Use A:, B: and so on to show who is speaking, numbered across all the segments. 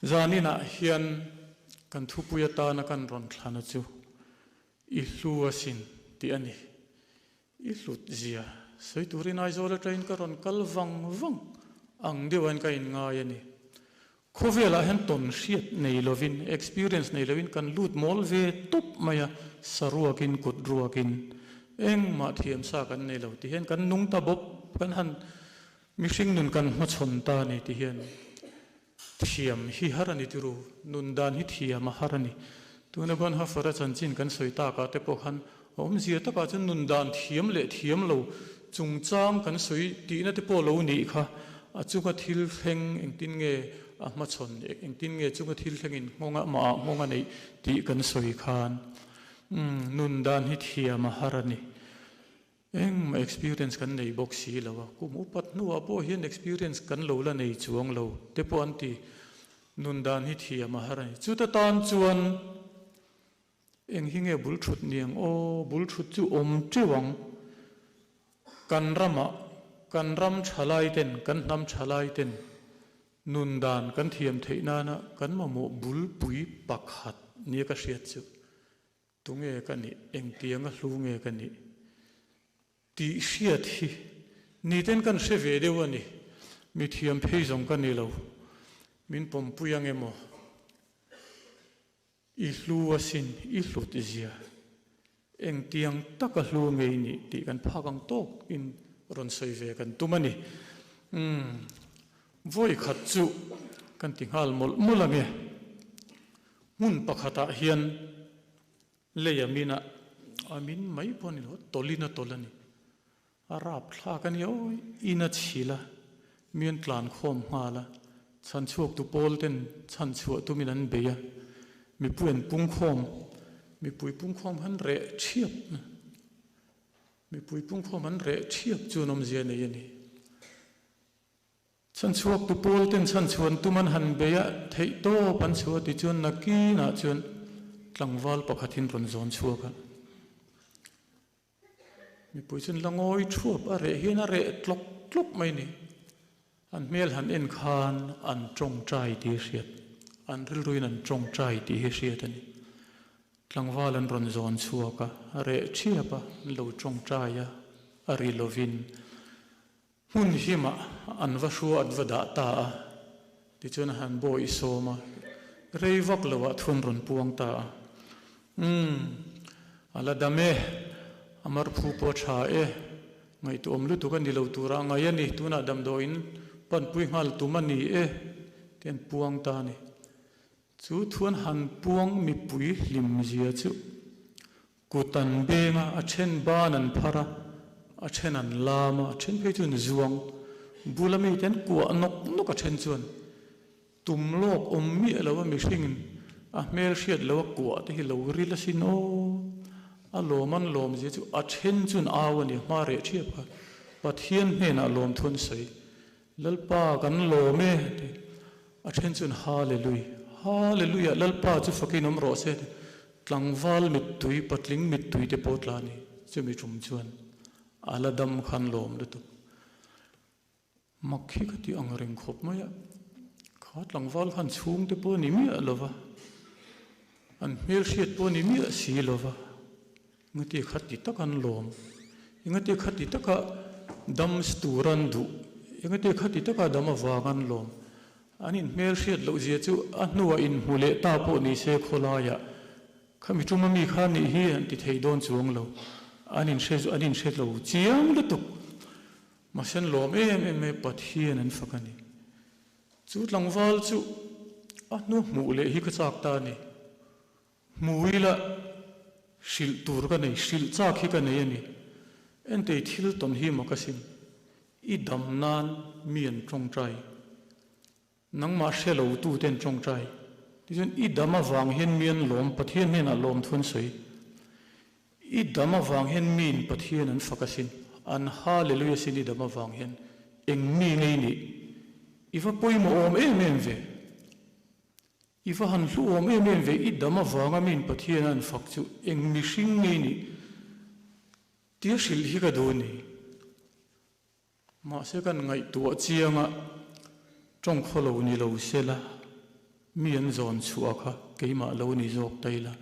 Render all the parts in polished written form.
A: Zaninah hian kan thupui atana kan rawn thlana chu i hlu asin tih a ni. I hlut zia sawi turin Aizawl atangin ka rawn kal vang vang ang deuhin ka inngai a ni. Khawvelah hian tawn hriat nei lovin, experience nei lovin kan lut mawl ve tawp mai a, saruakin kut ruakin engmah thiamsa kan nei lo ti hian kan nung ta bawp, kan han mihring nun kan hmachhawn ta a ni ti hian thiam hi har a ni tiru, nun dan hi thiam a har a ni. Tuna Bonhoeffer-a chanchin kan sawi takah te pawh khan a awmzia takah chuan nun dan thiam leh thiam lo chungchang kan sawi tihna te pawh lo nih kha a chunga thil thleng engtin nge a hmachhawn, engtin nge chunga thil thlengin nghawng a mahah nghawng a neih tih kan sawi khan nun dan hi thiam a har a ni. Engmah experience kan nei bawk si lo a, kum upat hnuah pawh hian experience kan lo la nei chuang lo te pawh an ti. Nun dan hi thiam a har a ni. Chuta tan chuan eng hi nge bul thut ni ang aw, bul thut chu awm teuh ang. Kan ramah, kan ram thalai ten, kan hnam thalai ten nun dan kan thiam theih nana kan mamawh bulpui pakhat nia ka hriat chu. Tunge ka nih? Engtianga hlu nge ka nih? Tih hriat hi niten kan hre ve deuh a ni. Mi thiam phei zawng ka ni lo. Min pawmpui ang emaw? I hlu asin, i hlut zia. Engtiang taka hlu nge i nih tih kan phak ang tawk in rawn sawi ve kan tum a ni. Umm, vawi khat chu kan ti nghal mawlh mawlh ang e. Hmun pakhatah hian lei a min a, a min mai pawh a ni lo, tawlhin a tawlh a ni. A rap thlak a ni awi, in a chhil a, mi an tlan khawm nghal a, chhanchhuaktu pawl ten chhanchhuah tumin an bei a, mipui an pung khawm, mipui pung khawm han reh thiap, mipui pung khawm han reh thiap chu an awmzia nei a ni. Chhanchhuaktu pawl ten chhanchhuan tum an han bei a, theih tawp an chhuah ti chuan nakinah chuan tlangval pakhatin rawn zawn chhuak a. Mipui chuan la ngawi thuap a reh hian a reh tlawk tlawk mai ni. An hmel han en khan an tawngtai tih hi hriat, an rilruin an tawngtai tih hi hriat a ni. Tlangval an rawn zawn chhuak a, a reh thiap a, an lo tawngtai a, a ri lovin Hmun himah an va hrua an va dah ta a, tichuan a han bawi sawm a, rei vak loah thu an rawn puang ta a. Umm, a la dam e, a marphu pawh a tha e, ngaihtuahawm lutuk a ni lo tura a ngai a ni, tunah damdawiin panpui nghal tum a ni e, tih an puang ta a ni. Chu thu an han puang mipui hlimzia chu Kut an beng a, a then ban an phar a, a then an lam a, a then phei chuan zuang bula mite an kuah nawk nawk a then chuan tum lawk awm miah lo a mihringin a hmel hriat lo a kuah te hi lo ril asin aw a lawm an lawm zia chu a then chuan au a ni a hma reh thiap kha Pathian hnenah lawm thu an sawi Lalpa kan lawm e ti a then chuan Hallelui Hallelujah Lalpa chu fakin awm rawh se ti Tlangval mittui, patling mittui te pawh tla a ni. Chumi tum chuan a la dam khan lawm lutuk. Mak hi ka ti ang reng khawp mai a, kha tlangval khan chhung te pawh a ni miah lo va, an hmelhriat pawh a ni miah si lo va, engati kha ti tak an lawm, engati kha ti taka dam tur an duh, engati kha ti taka dam avang an lawm. An inhmel hriat loh zia chu a hnuah inhmu leh ta pawh ni se khawlaiah khami tuma mi kha nih hi an ti thei dawn chuang lo. An inhre an inhre lo chiang lutuk. Mahse an lawm em em mai Pathian an fak a ni. Chu tlangval chu a hnu hmuh leh hi ka chak ta a ni. Hmu ila hrilh tur ka nei, hrilh chak hi ka nei a ni. Entei thil tawn hi maw ka sim? I dam nan mi an tawngtai. Nangmah hre lo tu te an tawngtai. Tichuan i dam avang hian mi an lawm, Pathian hnenah lawm thu an sawi. I dam avang hian miin Pathian an fak asin, an Hallelujah sin i dam avang hian eng mi ngei nih? I va pawimawh awm em em ve. I va han hluhawm em em ve, i dam avanga min Pathian a an fak chu eng mihring nge i nih? Tia hrilh hi ka duh a ni. Mahse kan ngaihtuah chianga tawng khaw lo ni lo se la. Mi an zawn chhuah kha keimah lo ni zawk ta ila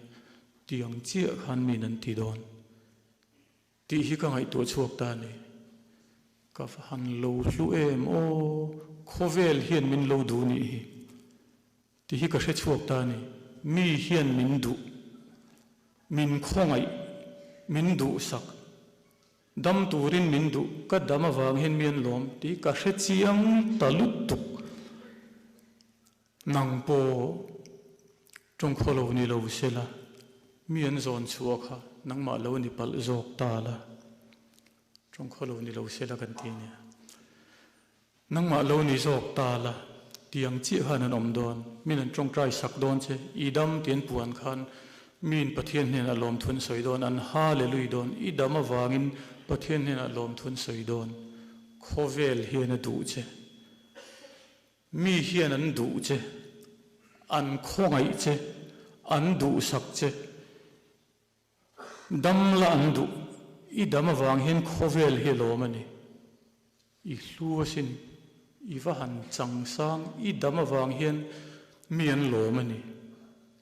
A: tiang chiah khan min an ti dawn tih hi ka ngaihtuah chhuak ta a ni. Ka va han lo hlu em aw, khawvel hian min lo duh nih hi tih hi ka hre chhuak ta a ni. Mi hian min duh, min khawngaih, min duhsak. Dam turin min duh, ka dam avang hian mi an lawm tih ka hre chiang ta lutuk. Nang pawh tawngkhaw lo ni lo sela, mi an zawn chhuah kha nangmah lo ni palh zawk ta la, tawngkhaw lo ni lo sela kan ti nia. Nangmah lo ni zawk ta la, tiang chiah khan an awm dawn, min an tawngtai sak dawn che, i dam ti an puan khan miin Pathian hnenah lawmthu an sawi dawn, an Hallelui dawn, i dam avangin Pathian hnenah lawmthu an sawi dawn, khawvel hian a duh che, mi hian an duh che, an khawngaih che, an duhsak che. Dam la an duh, i dam avang hian khawvel hi lawm a ni. I hlu asin, i va han chang sang, i dam avang hian mi an lawm a ni.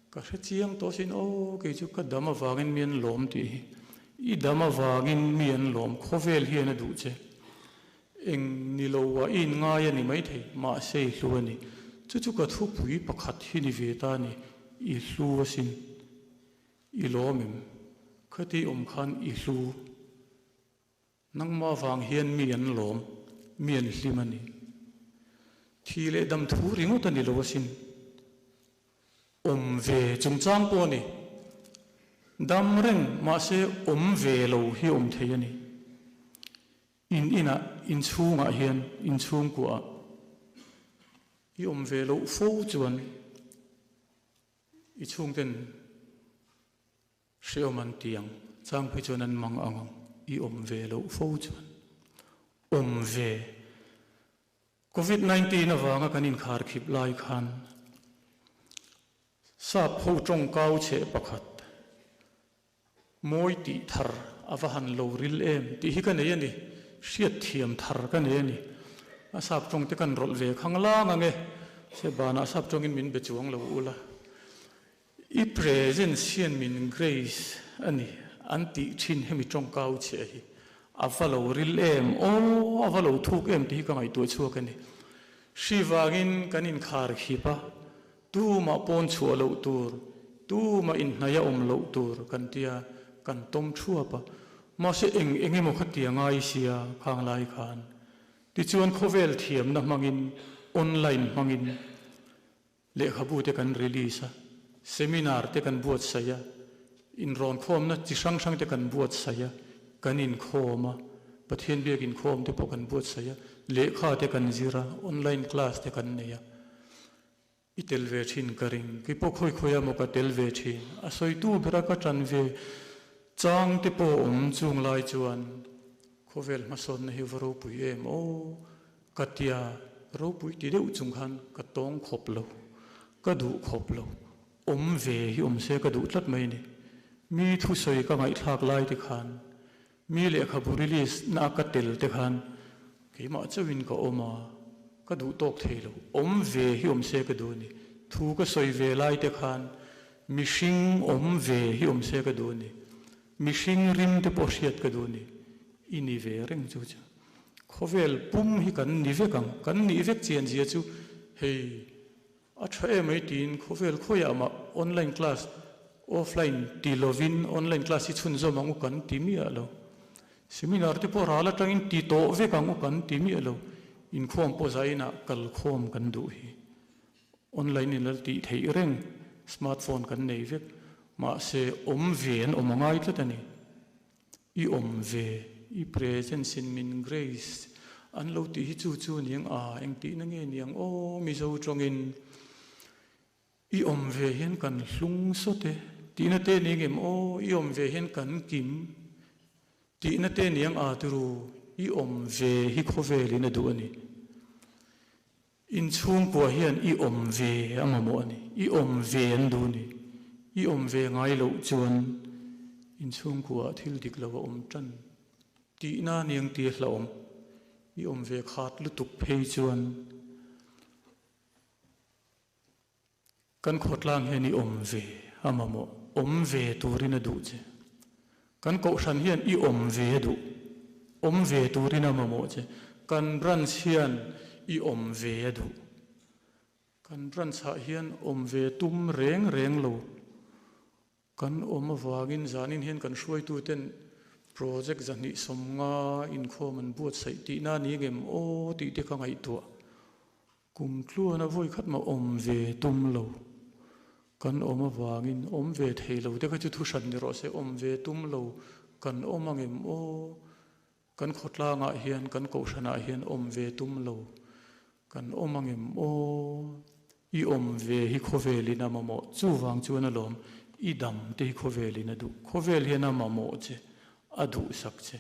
A: Ka hre chiang tawh asin, aw kei chu ka dam avangin mi an lawm tih hi. I dam avangin mi an lawm, khawvel hian a duh che. Eng ni lo ah i inngai a ni maithei, mahse i hlu a ni. Chu chu ka thupui pakhat hi ni ve ta a ni, i hlu asin. I lawm em? Khati awm khan i hlu. Nangmah vang hian mi an lawm, mi an hlim a ni. Thi leh dam thu ringawt a ni lo asin. Awm ve chungchang pawh a ni. Dam reng mahse awm ve lo hi awm thei a ni. In inah, in chhungah hian, in chhungkuaah i awm ve loh fo chuan I chhungten hreawm an ti ang, chang phei chuan an mang ang ang, i awm ve loh fo chuan awm ve. Covid 19 avanga kan inkhar khip lai khan sap ho tawngkau cheh pakhat mawi tih thar a va han lo ril em tih hi ka nei a ni, hriatthiam thar ka nei a ni. A sap tawng te kan rawlh ve khang lang ang e, se banah sap tawngin min be chuang lo ula. I presence hian min grace a ni an tih thin hemi tawngkau chhiah hi a va lo ril em aw, a va lo thuk em tih hi ka ngaihtuah chhuak a ni. Hri vangin kan inkhar khip a, Tumah pawn chhuah loh tur, tumah inhnaih a awm loh tur kan tia kan tawm thuap a. Mahse eng eng emaw kha tia ngai sia khang lai khan. Tichuan khawvel thiamna hmangin, online hmangin lehkhabu te kan release a, seminar te kan buatsaih a, inrawnkhawmna chi hrang hrang te kan buatsaih a, kan inkhawm a, Pathian biak inkhawm te pawh kan buatsaih a, lehkha te kan zir a, online class te kan nei a. I tel ve thin ka ring. Kei pawh khawi khawi a maw ka tel ve thin. A sawitu bera ka tan ve chang te pawh awm chung lai chuan khawvel hmasawnna hi va ropui em aw ka tia ropui ti deuh chung khan ka tawng khawp lo, ka duh khawp lo. Awm ve hi awm se ka duh tlat mai ni. Mi thusawi ka ngaihthlak lai te khan Mi lehkhabu release na a ka tel te khan keimah chauhin ka awm a, ka duh tawk thei lo. Awm ve hi awm se ka duh a ni. Thu ka sawi ve lai te khan mihring awm ve hi awm se ka duh a ni. Mihring rim te pawh hriat ka duh a ni. I ni ve reng chu chu. Khawvel pum hi kan ni vek ang. Kan nih vek chian zia chu hei A tha em ai tiin khawvel khawiah mah online class offline ti lovin online class hi chhunzawm ang u kan ti miah lo. Seminar te pawh ral atangin ti tawh vek ang u kan ti miah lo. Inkhawm pawh zainah kalkhawm kan duh hi. Online in lal tih theih reng smartphone kan nei vek. Mahse awm ve an awm a ngai tlat a ni. I awm ve, i presence in min grace an lo tih hi chu chu niang a, engtihna nge niang aw Mizo tawngin i awm ve hian kan hlung sawt e tihna te ni ngem aw, i awm ve hian kan kim tihna te niang a turu i awm ve hi khawvelin a duh a ni. Inchhungkua hian i awm ve a mamawh a ni. I awm ve an duh a ni. I awm ve ngai loh chuan inchhungkuaah thil dik lo a awm tan tihna aniang tia hlauhawm. I awm ve khat lutuk phei chuan. Kan khawtlang hian i awm ve a mamawh, awm ve turin a duh che. Kan kohhran hian i awm ve a duh, awm ve turin a mamawh che. Kan branch hian i awm ve a duh. Kan branch ah hian awm ve tum reng reng lo. Kan awm avangin zanin hian kan hruaituten project 250 inkhawm an buatsaih tihna a ni ngem aw tih te ka ngaihtuah. Kum tluana vawi khat mah awm ve tum lo. Kan awm avangin awm ve thei lo te kha chu thuhran ni rawh se, awm ve tum lo kan awm angem aw. Kan khawtlangah hian, kan kohhranah hian awm ve tum lo kan awm angem aw, i awm ve hi khawvelin a mamawh, chuvang chuan alawm i dam te hi khawvelin a duh, khawvel hian a mamawh che, a duhsak che.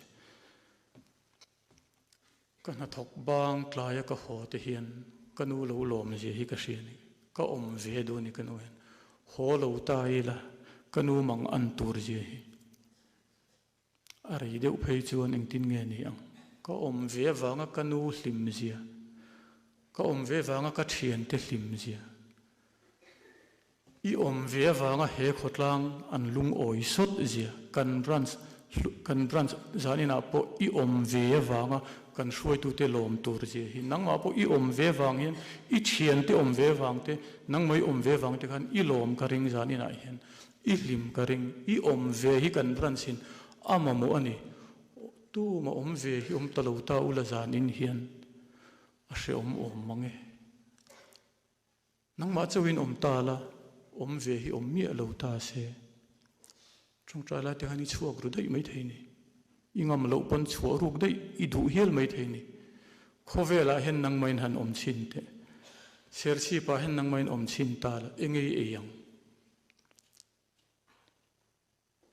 A: Ka hnathawk bang tlaia ka haw te hian ka nu lo lawm zia hi ka hria ni, ka awm ve duh a ni ka nu hian, haw lo ta ila ka nu mang an tur zia hi. A rei deuh phei chuan engtin nge ni ang? Ka awm ve avanga ka nu hlim zia, ka awm ve avanga ka thiante hlim zia, i awm ve avanga he khawtlang an lungawi sawt zia, kan branch kan branch zaninah pawh i awm ve avanga kan hruaitute lawm tur zia hi, nangmah pawh i awm ve avang hian i thiante awm ve avang te, nangmah i awm ve avang te khan i lawm ka ring zaninah hian. I hlim ka ring, i awm ve hi kan branch in a mamawh a ni. Tuma awm ve hi awm ta lo ta ula zan in hian a hreawm awm mang e. Nangmah chauhin awm ta la, awm ve hi awm miah lo ta se. Tawngtai lai te khan i chhuak ru daih mai thei ni. I ngam loh pawn chhuah ruk daih i duh hial mai thei ni. Khawvelah hian nangmahin han awm chhin teh. Serchhipah hian nangmahin awm chhin ta la, enge i ei ang?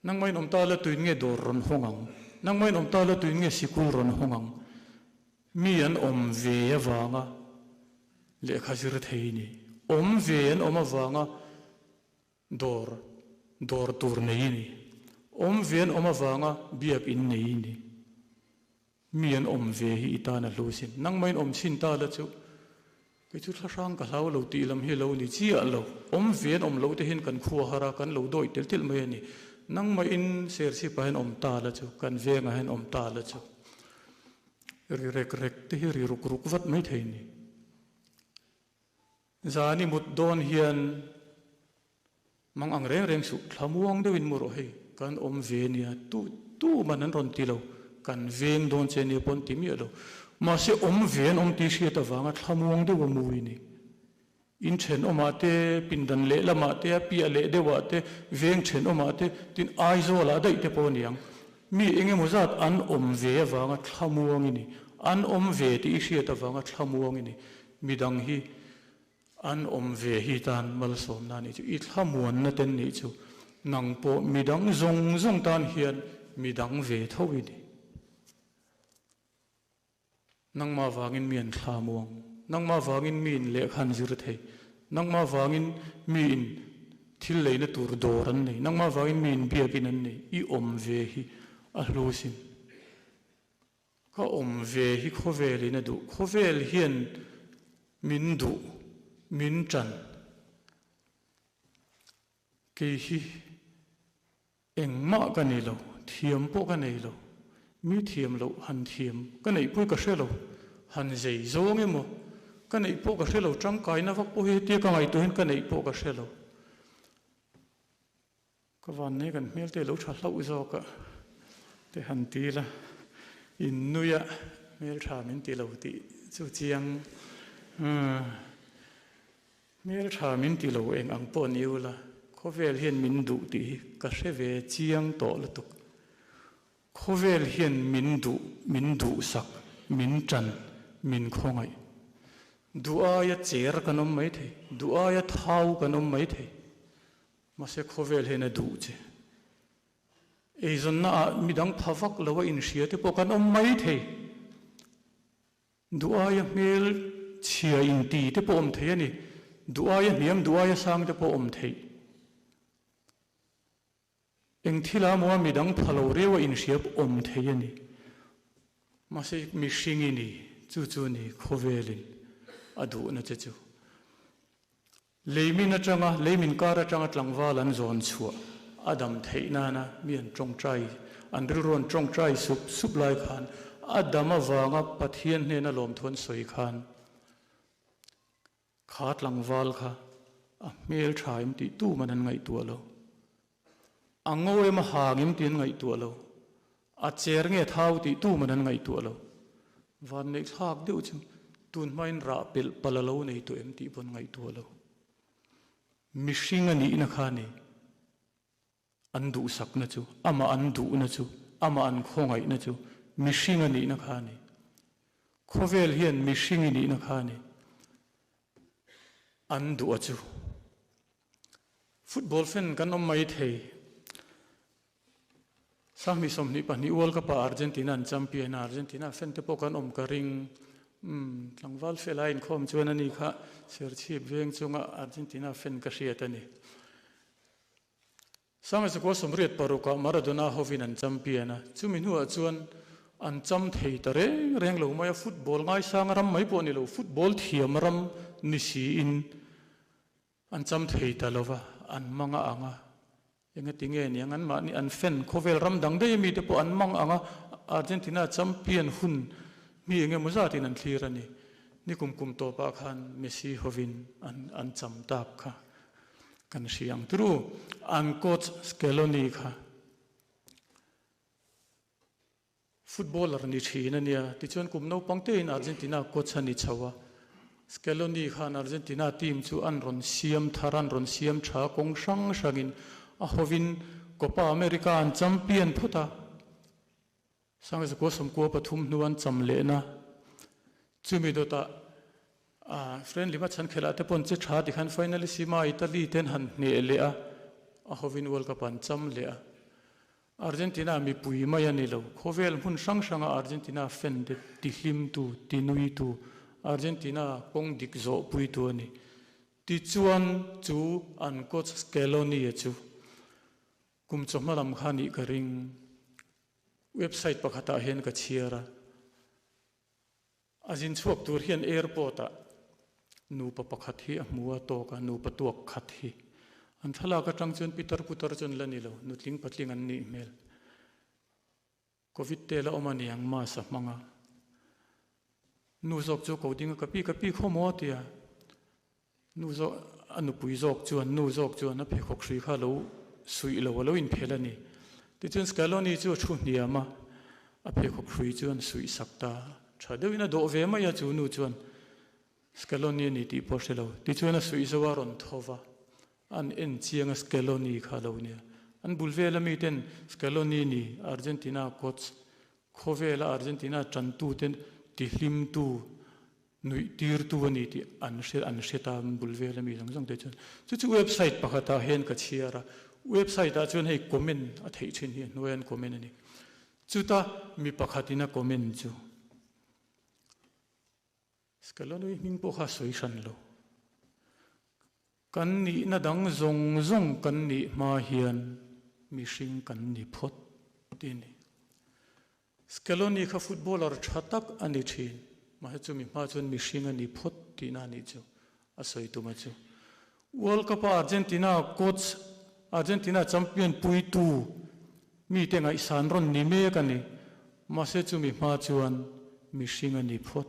A: Nangmahin awm ta la tuin nge dawr rawn hawng ang? Nangmahin awm ta la tuin nge sikul rawn hawng ang? Mi an awm ve avanga lehkha zir thei ni. Awm ve an awm avanga dawr dawr tur nei ni. Awm ve an awm avanga biak in nei ni. Mi an awm ve hi i tan a hlu sin. Nangmahin awm chhin ta la chu, kei chu thlahrang ka hlau lo tih lam hi lo ni chiah lo. Awm ve an awm lo te hian kan khua har a, kan lo dawih tel tel mai a ni. Nangmahin Serchhip ah hian awm ta la chu, kan vengah hian awm ta la chu, ri rek rek te hi ri ruk ruk vat mai thei ni. Zan i mut dawn hian mang ang reng reng suh, thlamuang deuhin mu rawh hei, kan awm ve nia, tu tu man an rawn ti lo, kan veng dawn che nia pawh an ti miah lo. Mahse awm ve an awm tih hriat avanga thlamuang deuh a mu i ni. In thenawmah te, pindan lehlamah te, a piah leh deuhah te, veng thenawmah te, tin Aizawlah daih te pawh a ni ang. Mi eng emaw zat an awm ve avanga thlamuang i ni. An awm ve tih i hriat avanga thlamuang i ni. Midang hi an awm ve hi tan malsawmna anih chu, i thlamuanna ten nih chu, nang pawh midang zawng zawng tan hian midang ve tho i ni. Nangmah vangin mi an thlamuang, nangmah vangin mi in lehkha an zir thei, nangmah vangin mi in thil leina tur dawr an nei, nangmah vangin mi in biakin an nei, i awm ve hi a hlu sin. Ka awm ve hi khawvelin a duh. Khawvel hian min duh, min ṭan. Kei hi engmah ka nei lo, thiam pawh ka nei lo. Mi thiam loh han thiam ka neih pawh hi ka hre lo. Han zei zawng emaw ka neih pawh ka hre lo, tangkaina vak pawh hi hetia ka ngaihtuah hian ka neih pawh ka hre lo. Ka van nei kan hmel te lo tha hlauh zawk a te han ti la, in nui a hmel tha min ti lo tih chu chiang hmel tha min ti lo eng ang pawh ni ula khawvel hian min duh tih hi ka hre ve chiang tawh lutuk. Khawvel hian min duh, min duhsak, min tan, min khawngaih. Duh aia cher kan awm maithei, duh aia thau kan awm maithei. Mahse khawvel hian a duh che. Eizawnna ah midang pha vak lo a inhria te pawh kan awm mai thei. Duh aia hmel chhia inti te pawh awm thei a ni. Duh aia hniam, duh aia sang te pawh awm theih. Eng thil ah maw midang pha lo riau a inhria awm thei a ni. Mahse mihring i ni, chu chu ni khawvelin a duhna che chu. Leimin atanga, leimin kar atanga tlangval an zawn chhuah a dam theih nana mi an tawngtai, an rilru an tawngtai sup sup lai khan a dam avanga Pathian hnena lawmthu an sawi khan kha tlangval kha a hmel tha em tih tuman an ngaihtuah lo. A ngo em a hang em tih an ngaihtuah lo. A cher nge thau tih tuman an ngaihtuah lo. Vanneih thlak deuh chu tun hmain rah pelh palh a lo nei tawh em tih pawh an ngaihtuah lo. Mihring a nihna kha a ni. An duhsakna chu, amah an duhna chu, amah an khawngaihna chu mihring a nihna kha a ni. Khawvel hian mihring i nihna kha a ni. An duh a chu. Football fan kan awm mai thei. Sahmi 22 World Cup ah Argentina an champion a, Argentina fan te pawh kan awm ka ring. Umm, tlangval fel a inkhawm chuan ani kha Serchhip veng chunga Argentina fan ka hriat a ni. Sangha sakua 86 ah Maradona hovin an champion a, chumi hnuah chuan an cham thei ta reng reng lo mai a, football ngaisang ram mai pawh ni lo, football thiam ram ni siin An cham thei ta lo va, an mang a ang a. Engati nge niang an mahni an fan khawvel ram dang daih ami te pawh an mang ang a, Argentina champion hun mi eng emaw zatin an thlir a ni. Nikum kum tawpah khan Messi hovin an an cham tak kha kan hria ang turu. An coach Scaloni kha Footballer ni thin a nia. Tichuan kum naupang tein Argentina coach a ni chho a. Scaloni khan Argentina team chu an rawn siam thar, an rawn siam tha kawng hrang hrangin a hovin Copa America an champion phawt a. 1993 hnu an cham lehna chumi dawtah friendly hmachhan khelh ah te pawh an che tha tikhan finalissima Italy te an han hneh leh a, a hovin World Cup an cham leh a. Argentina mipui mai a ni lo. Khawvel hmun hrang hranga Argentina fan te tihlimtu, tinuitu, Argentina kawng dik zawhpuitu a ni. Tichuan chu an coach Scaloni-a chu kum chawhma lam kha nih ka ring. Website pakhatah hian ka chhiar a. A zin chhuak tur hian airport-ah nupa pakhat hi a hmu a tawk a, nupa tuak khat hi. An thlalak atang chuan pitar putar chu an la ni lo, nutling patling an nih hmel. Covid te la awm a niang mask a hmang a. Nu zawk chu ko ding a, ka pi ka pi khaw maw a ti a. Nu zawk, a nupui zawk chuan nu zawk chuan a pheikhawk hrui kha a lo suih lo, a lo inphel a ni. Tichuan Scaloni chu a thu hniam a, a pheikhawk hrui chuan suih sak ta tha deuhin a dawh ve mai a, chu nu chuan Scaloni a ni tih pawh a hre lo. Tichuan a suih zo a rawn tho va, an en chiang a Scaloni kha a lo nia. An bul vela miten Scaloni ni Argentina coach, khawvela Argentina tantute tihlimtu, Nuih tirtu a ni tih an hre an hre ta bul vel ami zawng zawng te chuan. Chu chu website pakhatah hian ka chhiar a, website ah chuan hei comment a theih thin hi a hnuai an comment a ni. Chuta mi pakhatin a comment chu Scaloni hming pawh kha a sawi hran lo. Kan nihna dang zawng zawng kan nih hma hian mihring kan ni phawt tih a ni. Scaloni kha footballer tha tak a ni thin, mahse chumi hma chuan mihring a ni phawt tihna a nih chu a sawi tum a chu. World Cup-a Argentina coach, Argentina champion puitu mite ngaihsan rawn ni mek a ni, mahse chumi hma chuan mihring a ni phawt.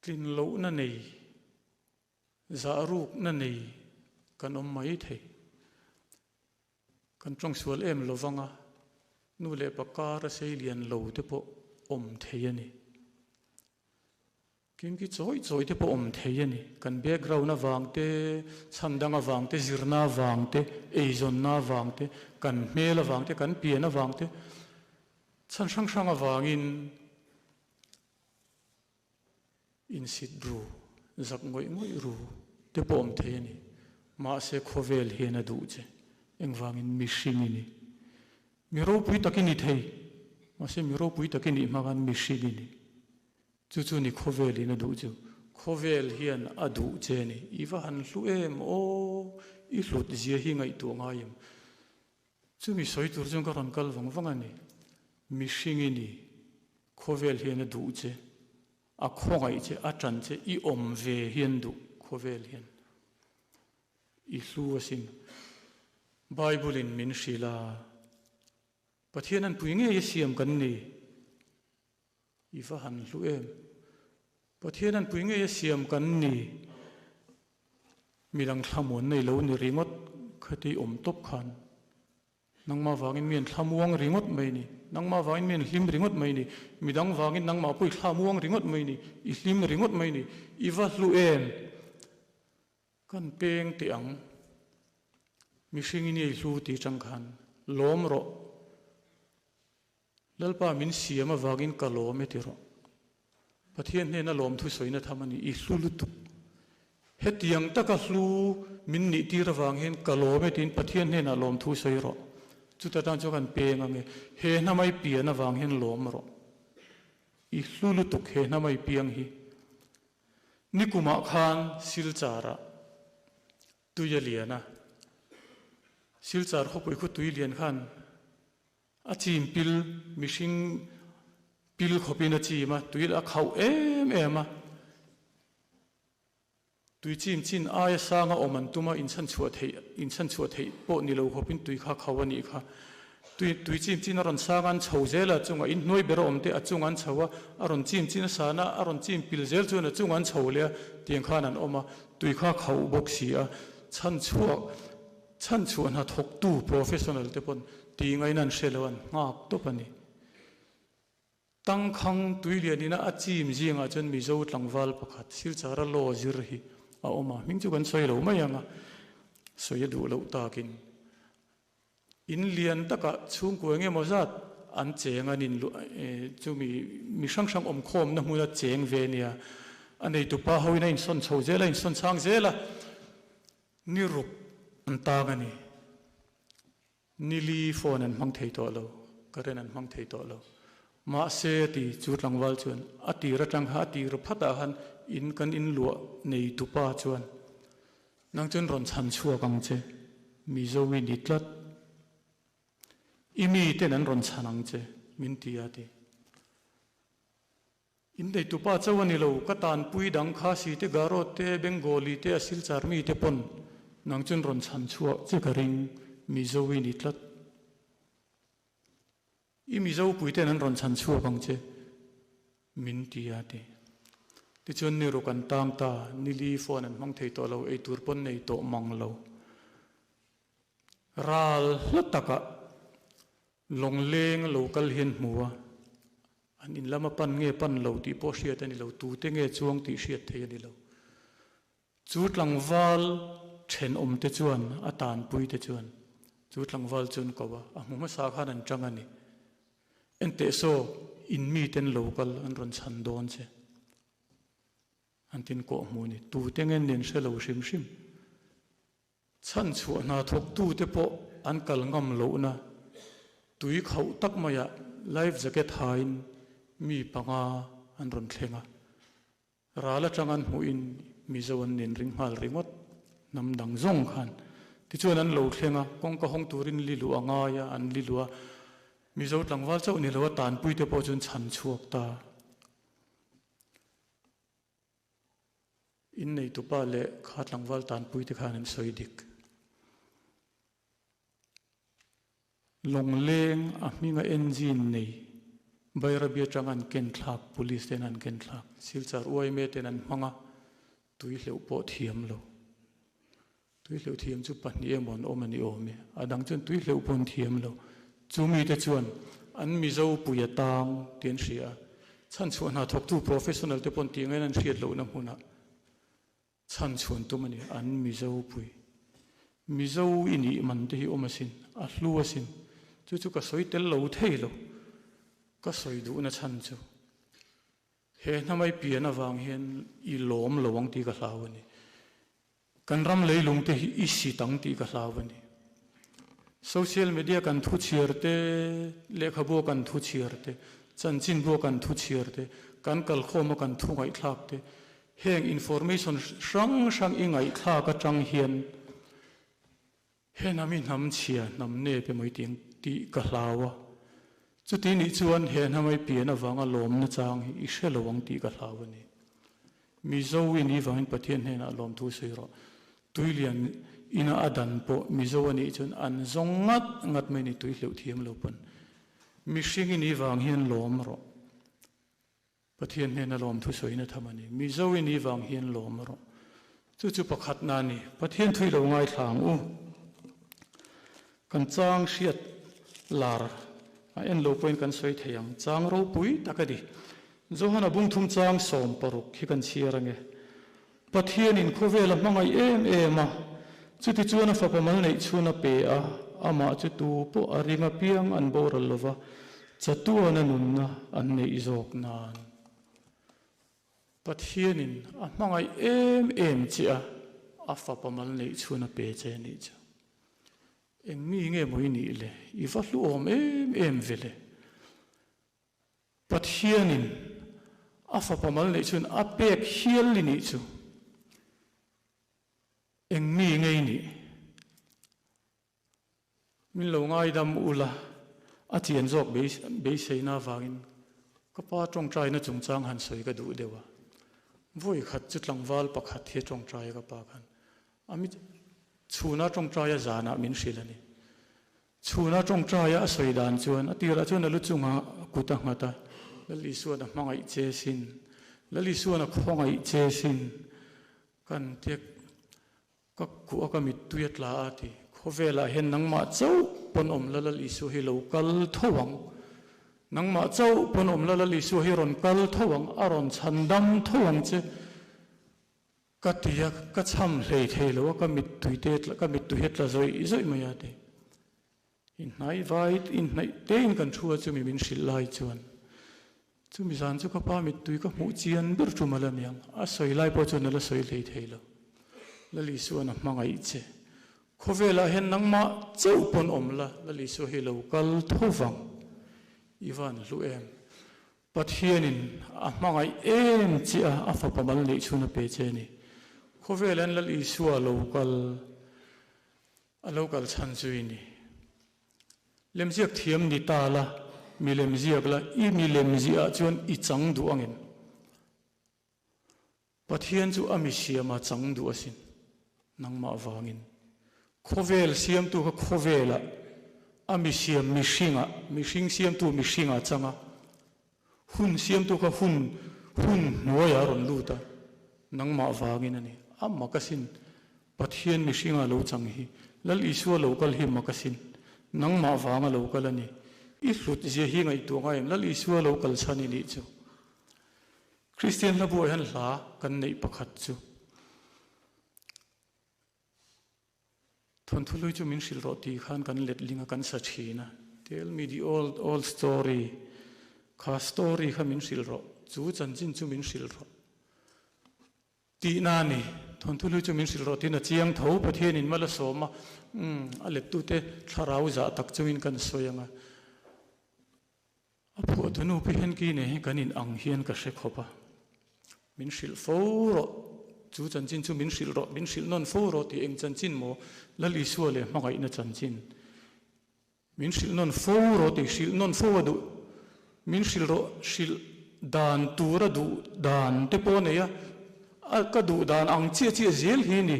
A: Tlin lohna nei, zah rukna nei kan awm mai thei. Kan tawngsual em lo vang a, nu leh pa kar a sei lian lo te pawh awm thei a ni. Kimki chawi chawi te pawh awm thei a ni. Kan background avang te, chhan dang avang te, zirna avang te, eizawnna avang te, kan hmel avang te, kan pian avang te, chhan hrang hrang avangin Insit ru, zak ngawih ngawih ru te pawh awm thei a ni. Mahse khawvel hian a duh che. Engvangin mihring i ni. Mi ropui tak i ni thei. Mahse mi ropui tak i nih hma khan mihring i ni. Chu chu ni khawvelin a duh chu. Khawvel hian a duh che a ni. I va han hlu em aw, i hlut zia hi ngaihtuah ngai em. Chumi sawi tur chuan ka rawn kal vang vang a ni. Mihring i ni. Khawvel hian a duh che. A khawngaih che, a ṭan che, i awm ve hian duh khawvel hian i hlu asin. Bible-in min hrilh a, Pathian an pui ngei a siam kan ni. I va han hlu em? Pathian an pui ngei a siam kan ni. Midang thlamuan nei lo ni ringawt khati awm tawp khan Nangmah vangin mi an thlamuang ringawt mai ni. Nangmah vangin mi an hlim ringawt mai ni. Midang vangin nangmah pawh i thlamuang ringawt mai ni. I hlim ringawt mai ni. I va hlu em? Kan peng teh ang. Mihring i nei hlu ti chang khan lawm rawh. Lalpa min siam avangin ka lawm e ti rawh. Pathian hnena lawmthu sawina tham a ni, i hlu lutuk. Hetiang taka hlu min nih tir avang hian ka lawm e tiin Pathian hnenah lawmthu sawi rawh. Chuta tan chuan kan peng ange, he hnamai pian avang hian lawm rawh. I hlu lutuk he hnamai piang hi. Nikumah khan Silchar-ah tui a lian a, Silchar khawpui khu tui lian khan A chim pil, mihring pil khawpin a chim a, tui a khauh em em a. Tui chim chin aia sanga awm an tum a, inchhanchhuah theih, inchhanchhuah theih pawh ni lo khawpin tui kha khauh a nih kha. Tui, tui chim chin a rawn sang a, an chho zel a, chungah in hnuai ber a awm te a chung an chho a, a rawn chim chin a san a, a rawn chim pil zel chuan a chung an chho leh a, tiang khan an awm a, tui kha khauh bawk si a, chhanchhuah, Chhanchhuah hna thawktu professional te pawn ti ngaina an hre lo an nghak tawp a ni. Tangkhang tuilianina a chim zingah chuan Mizo tlangval pakhat Silchara law zir hi a awm a, hming chu kan sawi lo mai ang a, sawi a duh loh takin in lian takah chhungkua eng emaw zat an cheng an in chumi mi hrang hrang awmkhawmna hmuna cheng ve nia, a neitupa hoin a insawn chho zel a, a insawn chhang zel a. Ni ruk an tang a ni. Ni li phone an hmang thei tawh lo, current an hmang thei tawh lo. Mahse ti chu tlangval chuan a tir atang kha a tir phatah khan in kan in luah nei tupa chuan nang chuan rawn chhan chhuak ang che, Mizo i ni tlat. I mi ten an rawn chhan ang che min ti a ti. In neitupa chauh a ni lo, ka tanpui dang Khasi te, Garo te, Bengali te, a Silchar mi te pawn nang chuan rawn chhan chhuah che ka ring, Mizo i ni tlat. I Mizo pui ten an rawn chhan chhuak ang che, min ti a ti. Tichuan ni ruk an tang ta, nili phone an hmang thei tawh lo, eitur pawn nei tawh mang lo. Ral hla takah Lawngleng a lo kal hian hmu a, an in lama pan nge pan lo tih pawh hriat a ni lo, tute nge chuang tih hriat thei a ni lo. Chu tlangval thenawm te chuan a tanpui te chuan chu tlangval chu an ko a, a hmu hmasa khan an chang a ni. Enteh saw, in miten lo kal an rawn chhan dawn che. An tin kawh hmu a ni. Tute nge nen hre lo hrim hrim. Chhanchhuah hna thawktute pawh an kal ngam lohna tui khauh tak maiah life jacket hain mi panga an rawn thleng a. Ral atang an hmuhin Mizo an nin ring nghal ringawt hnam dang zawng khan. Tichuan an lo thleng a, kawngka hawng turin li luh a ngai a, an li luh a. Mizo tlangval chauh ni lo a tanpuite pawh chuan chhanchhuak ta. Inneitupa leh kha tlangval tanpuite khan an sawi dik. Lawngleng a hminga engine nei Bairabi atanga an ken thlak, police ten an ken thlak, Silchar yma ten an hmang a, tui hleuh pawh thiam lo. Tui hleuh thiam chu pahnih emaw an awm a ni awm e. A dang chuan tui hleuh pawh an thiam lo. Chu mite chuan an Mizo pui a tang tih an hria a. Chhanchhuah hna thawktu professional te pawh tih ngain an hriat lohna hmunah chhanchhuan tum a ni. An Mizo pui. Mizo i nih man te hi awm asin, a hlu asin. Chu chu ka sawi tel lo thei lo. Ka sawi duhna chhan chu. He hnamai pian avang hian i lawm lo ang tih ka hlau a ni. Kan ram leilung te hi i sit ang tih ka hlau a ni. Social media kan thu chhiar te, lehkhabu a kan thu chhiar te, chanchinbu a kan thu chhiar te, kan kalkhawm a kan thu ngaihthlak te, heng information hrang hrang i ngaihthlak atang hian he hnam hi hnam chhia, hnam nep emaw i ti ang tih ka hlau a. Chuti nih chuan he hnamai pian avanga lawmna chang hi i hre lo ang tih ka hlau a ni. Mizo i nih vangin Pathian hnenah lawmthu sawi rawh. Tuilian ina a dan pawh Mizo a nih chuan an zawng ngat ngat mai ni tui hleuh thiam lo pawn. Mihring i nih vang hian lawm rawh. Pathian hnena lawmthu sawina tham a ni. Mizo i nih vang hian lawm rawh. Chu chu pakhatna a ni. Pathian thui lo ngaithla ang u. Kan chang hriat lar a en lo pawhin kan sawi thei ang. Chang ropui tak a ni. Johana bungthum chang 16 hi kan chhiar ange. Pathianin khawvel a hmangaih em em a, chutichuan a fapa mal neih chhun a pe a, amah chu tu pawh a ring apiang an boral lova, chatuana nunna an neih zawk nan. Pathianin a hmangaih em em che a, a fapa mal neih chhun a pe che nih chu. Eng mi nge maw i nih le? I va hluawm em em ve le? Pathianin a fapa mal neih chuan a pek hial i nih chu eng mi ngei nih? Min lo ngaidam ula, a chian zawk beiseina avangin ka pa tawngtaina chungchang han sawi ka duh deuh a. Vawi khat chu tlangval pakhat hi a tawngtai a ka pa khan. A mi chhuna tawngtaia zanah min hrilh a ni. Chhuna tawngtaia a sawi dan chuan a tirah chuan a lu chungah kut a nghat a, Lal Isuan a hmangaih che sin, Lal Isuan a khawngaih che sin, kan tia ka kuh a ka mittui a tla a ti. Khawvelah hian nangmah chauh pawn awm la Lal Isua hi lo kal tho ang, nangmah chauh pawn awm la Lal Isua hi rawn kal tho ang, a rawn chhandam tho ang che. Ka ti a, ka cham hlei thei lo a, ka mittui te ka mittui hi a tla zawih zawih mai a ti. Inhnaih vai inhnaih tein kan thu a chumi min hrilh lai chuan chumi zan chu ka pa mittui ka hmuh chian ber tum a la niang, a sawi lai pawh chuan a la sawi hlei thei lo. Lal Isuan a hmangaih che. Khawvelah hian nangmah chauh pawn awm la, Lal Isua hi lo kal tho vang. I van hlu em? Pathianin a hmangaih em che a, a fapa mal neih chhun a pe che a ni. Khawvel an Lal Isua lo kal, a lo kal chhan chu i ni. Lemziak thiam ni ta la, mi lemziak la, i mi lemziah chuan i chang duh angem? Pathian chu a mi siam a chang duh asin, nangmah vangin. Khawvel siamtu kha khawvelah a mi siam mihringah, mihring siamtu mihringah a chang a, hun siamtu kha hun, hun hnuaiah a rawn lut a, nangmah vangin a ni. A mak asin, Pathian mihringa lo chang hi, Lal Isua lo kal hi mak asin, nangmah vanga lo kal a ni. I hlut zia hi ngaihtuah ngai em, Lal Isua lo kal chhan i nih chu. Kristian hla buah hian hla kan neih pakhat chu Thawnthu hlui chu min hrilh rawh tih khan kan letling a, kan sa thin a. Tell me the old old story, kha story kha min hrilh rawh, chu chanchin chu min hrilh rawh tihna a ni. Thawnthu hlui chu min hrilh rawh tiin a chiang tho, Pathianin mal a sawm a, umm a lettute thlarau zah tak chungin kan sawi ang a. A phuahtu nu pi Henki nen hi kan in ang hian ka hre khawp a, min hrilh fo rawh, chu chanchin chu min hrilh rawh, min hrilh nawn fo rawh tih eng chanchin maw Lal Isua leh hmangaihna chanchin, min hrilh nawn fo rawh tih hrilh nawn fo a duh, min hrilh rawh hrilh dan tur a duh dan te pawh a nei a, a ka duh dan ang chiah chiah zel hi ni.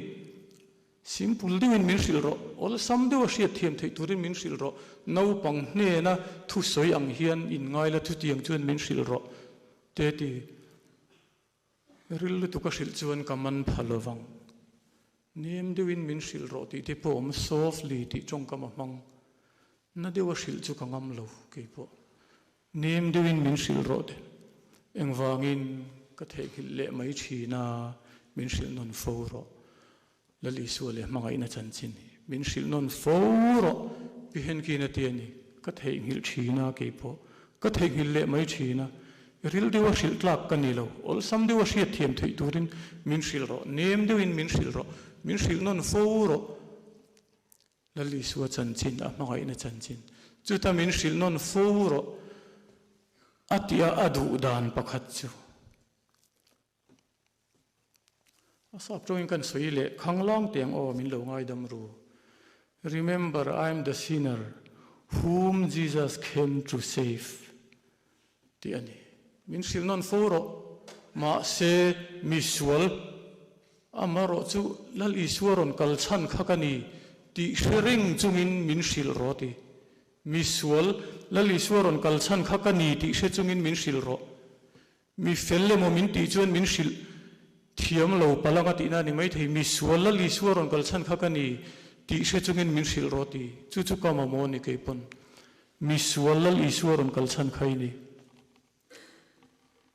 A: Simple deuhin min hrilh rawh, awlsam deuha hriat thiam theih turin min hrilh rawh, naupang hnena thusawi ang hian inngai la chutiang chuan min hrilh rawh te ti ril lutuk a hrilh chuan ka man pha lovang. Nem deuhin min hrilh rawh tih te pawh awm, softly tih tawngkam a hmang. Na deuha hrilh chu ka ngam lo keipawh. Nem deuhin min hrilh rawh te, engvangin ka theihnghilh leh mai thin a, min hrilh nawn fo rawh. Lal Isua leh hmangaihna chanchin hi min hrilh nawn fo rawh. Pi Henkin a ti a ni, ka theihnghilh thin a keipawh, ka theihnghilh leh mai thin a, ril deuha hrilh tlak ka ni lo, awlsam deuha hriat thiam theih turin min hrilh rawh, nem deuhin min hrilh rawh, min hrilh nawn fo rawh. Lal Isua chanchin, a hmangaihna chanchin, chuta min hrilh nawn fo rawh a ti a, a duh dan pakhat chu. A sap tawngin kan sawi leh khanglang teh ang aw, min lo ngaidam ru. Remember I am the sinner. Whom Jesus came to save tih a ni. Min hrilh nawn fo rawh. Mahse, mi sual, amarawh chu Lal Isua rawn kal chhan kha ka ni tih hre reng chungin min hrilh rawh ti. Mi sual, Lal Isua rawn kal chhan kha ka ni tih hre chungin min hrilh rawh. Mi fel emaw min tih chuan min hrilh thiam lo palanga tihna a ni maithei. Mi sual Lal Isua rawn kal chhan kha ka ni tih hre chungin min hrilh rawh ti. Chu chu ka mamawh a ni keipawn. Mi sual Lal Isua rawn kal chhan kha i ni.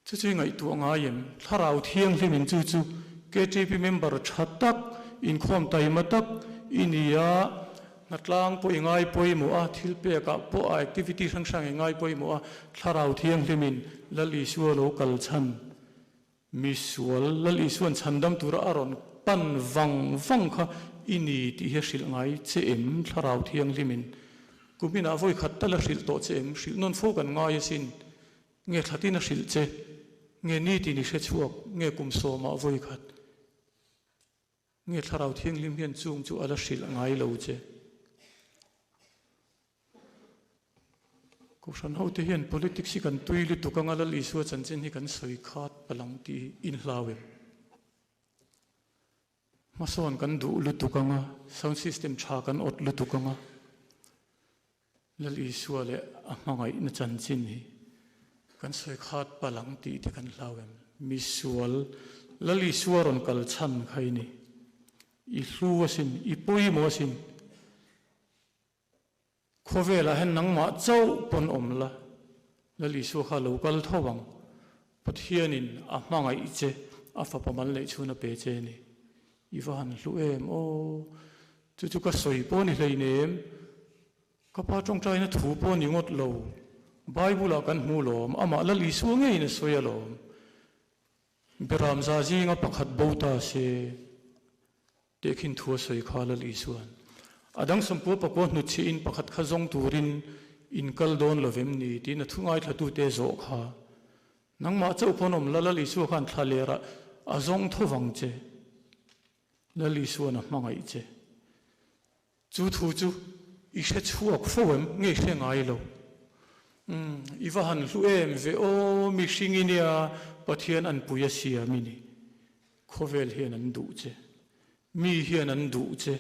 A: Chu chu i ngaihtuah ngai em? Thlarau Thianghlimin chu chu KTP member tha tak, inkhawm taima tak i ni a, hnatlang pawh i ngai pawimawh a, thil pekah pawh a activity hrang hrang i ngai pawimawh a, Thlarau Thianghlimin Lal Isua lo kal chhan, mi sual Lal Isua'n chhandam tura a rawn pan vang vang kha i ni tih hi a hrilh ngai che em? Thlarau Thianghlimin kuminah vawi khat tal a hrilh tawh che em? Hrilh nawn fo kan ngai asin. Nge thlatin a hrilh che? Nge nitin i hre chhuak? Nge kum sawmah vawi khat? Nge Thlarau Thianghlim hian chung chu a la hrilh ngai lo che? Kohhran hote hian politics hi kan tui lutuk anga Lal Isua chanchin hi kan sawi khat palang tih inhlau em? Hmasawn kan duh lutuk anga sound system tha kan awt lutuk anga Lal Isua leh a hmangaihna chanchin hi kan sawi khat palh ang tih te kan hlau em? Misual, Lal Isua rawn kal chhan kha i ni. I hlu asin, i pawimawh asin. Khawvelah hian nangmah chauh pawn awm la, Lal Isua kha lo kal tho ang. Pathianin a hmangaih che, a fapa mal neih chhun a pe che a ni. I va han hlu em aw! Chu chu ka sawi pawh ni hleinem. Ka pa tawngtaina thu pawh ni ngawt lo. Bible-ah kan hmu lawm, amah Lal Isua ngeiin a sawi alawm. Beram za zinga pakhat bo ta se tehkhin thu a sawi kha Lal Isua'n. A dang sawmpua pakua hnutchhihin pakhat kha zawng turin in kal dawn lovem ni tiin a thu ngaithlatute zawh kha. Nangmah chauh pawn awm la, Lal Isua khan thla lerah a zawng tho vang che. Lal Isua'n a hmangaih che. Chu thu chu i hre chhuak fo em? Nge i hre ngai lo? Umm, i va han hlu em ve aw, mihring i nia, Pathian an pui a siam i ni. Khawvel hian an duh che. Mi hian an duh che.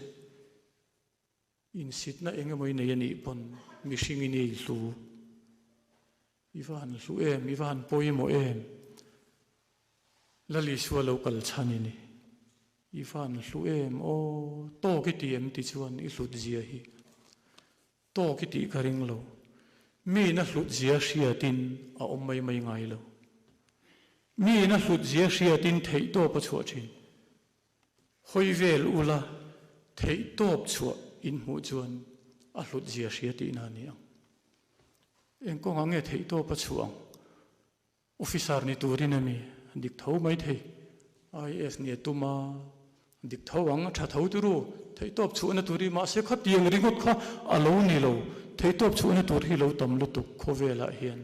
A: Insitna eng emaw i nei a nih pawn mihring i ni i hlu. I va han hlu em, i va han pawimawh em? Lal Isua lo kal chhan i ni. I va han hlu em, aw, tawk i ti em ti chuan i hlut zia hi. Tawk i tih ka ring lo. Miin a hlut zia hriatin a awm mai mai ngai lo. Miin a hlut zia hriatin theihtawp a chhuah thin. Hawi vel ula theihtawp chhuah in hmuh chuan a hlut zia hria tihna a ni ang. Eng kawngah nge theihtawp a chhuah ang? Officer ni turin a mi dik tho mai thei. IAS ni a tum a, dik tho ang, a tha tho turu. Theihtawp chhuahna tur hi mahse khatiang ringawt kha a lo ni lo. Theihtawp chhuahna tur hi lo tam lutuk khawvelah hian.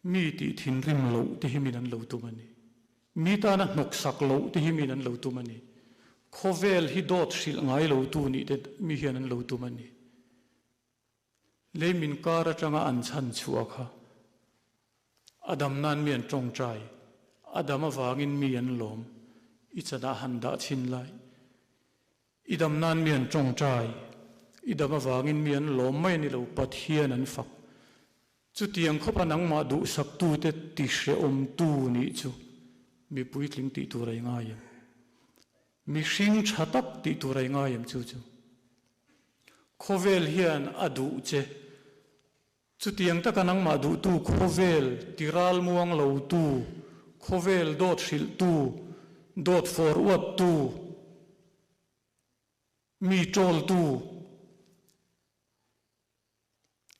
A: Mi tih thinrim loh te hi min an lo tum a ni. Mi tana hnawksak loh te hi min an lo tum a ni. Khawvel hi dawt hrilh ngai lo tu nih te mi hian an lo tum a ni. Lei min kar atanga an chhan chhuah kha a dam nan mi an tawngtai, a dam avangin mi an lawm, i chanah han dah chhin lai. I dam nan mi an tawngtai, i dam avangin mi an lawm mai a ni lo, Pathian an fak. Chutiang khawpa nangmah duhsaktute tihrehawmtu nih chu mi puitling tih tur a i ngai em? Mihring tha tak tih tur a i ngai em chu chu? Khawvel hian a duh che. Chutiang taka nangmah duhtu khawvel tiral muang lotu, khawvel dawt hrilhtu, dawt fawr uattu, mi tawltu,